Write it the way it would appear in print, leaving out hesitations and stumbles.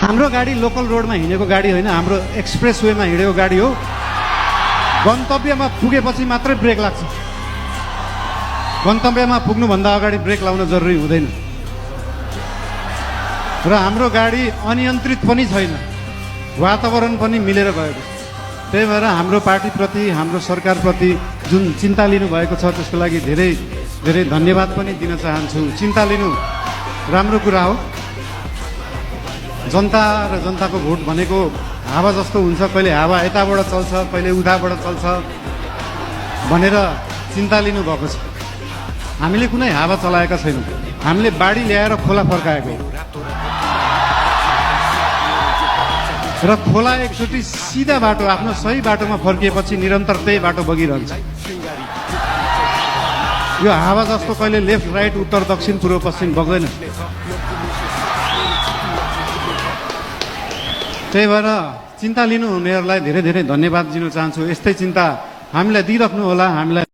हाम्रो गाडी लोकल रोडमा हिँडेको गाडी होइन, हाम्रो एक्सप्रेस वेमा हिँडेको गाडी हो। गन्तव्यमा पुगेपछि मात्रै ब्रेक लाग्छ। गन्तव्यमा पुग्नुभन्दा अगाडि ब्रेक लाउन जरुरी हुँदैन। र हाम्रो गाडी अनियन्त्रित पनि छैन, वातावरण पनि मिलेर गएको छ। त्यही भएर हाम्रो पार्टीप्रति, हाम्रो सरकारप्रति जुन चिन्ता लिनुभएको छ त्यसको लागि धेरै धेरै धन्यवाद पनि दिन चाहन्छु। चिन्ता लिनु राम्रो कुरा हो। जनता र जनताको भोट भनेको हावा जस्तो हुन्छ, कहिले हावा यताबाट चल्छ, कहिले उताबाट चल्छ भनेर चिन्ता लिनुभएको छ। हामीले कुनै हावा चलाएका छैनौँ, हामीले बाढी ल्याएर खोला फर्काएको हो। र खोला एकचोटि सिधा बाटो, आफ्नो सही बाटोमा फर्किएपछि निरन्तर त्यही बाटो बगिरहन्छ। यो हावा जस्तो कहिले लेफ्ट राइट, उत्तर दक्षिण, पूर्व पश्चिम बग्दैन। त्यही भएर चिन्ता लिनु हुनेहरूलाई धेरै धेरै धन्यवाद दिन चाहन्छु। यस्तै चिन्ता हामीलाई दिइराख्नु होला, हामीलाई